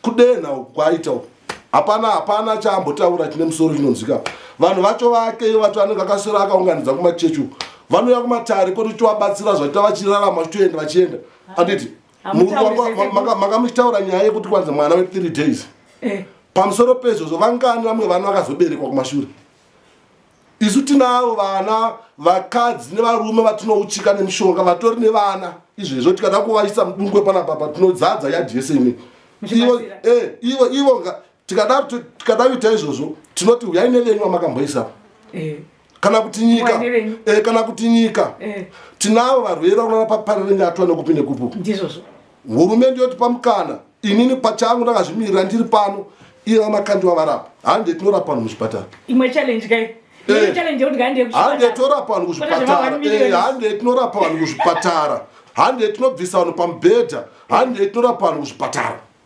Kudenha uku kwaaita uku hapana hapana chaambotaura chine musoro chinonzwika. Vanhu vacho vake vacho anenge akaswera akaunganidza kumachechi uku vanouya kumatare kwoti tichivabatsira zvaita vachirarama vachitoenda vachienda anditi manga muchitaura nyaya yekuti kwanzi mwana we3 days eh. Pamusoro pezvozvo vangani vamwe vana vakazoberekwa kumashure? Isu tinavo vana vakadzi nevarume vatinouchika nemishonga vatori nevana izvezvo. Tikada kuvaisa mudungwe panapa patinodzadza yadhi yese imwe ivo eh, ivo ivo tikada tikada kuita izvozvo tinoti huyai nevenyu vamakamboisa eh. Kana kuti nyika eh, kana kuti nyika eh. Tinavo varwere vanorara paParirenyatwa nekupi nekupi. Ndizvozvo. Hurumende yotipa mukana. Inini pachangu ndakazvimirira ndiri pano, iye vaMakandiwa varapa. Hande tinorapa vanhu muzvipatara. Imwe challenge kai. Eh. Hande torapa vanhu kuzvipatara. Eh, hande tinorapa vanhu kuzvipatara. Hande tinobvisa vanhu pamubhedha. Hande tinorapa vanhu kuzvipatara.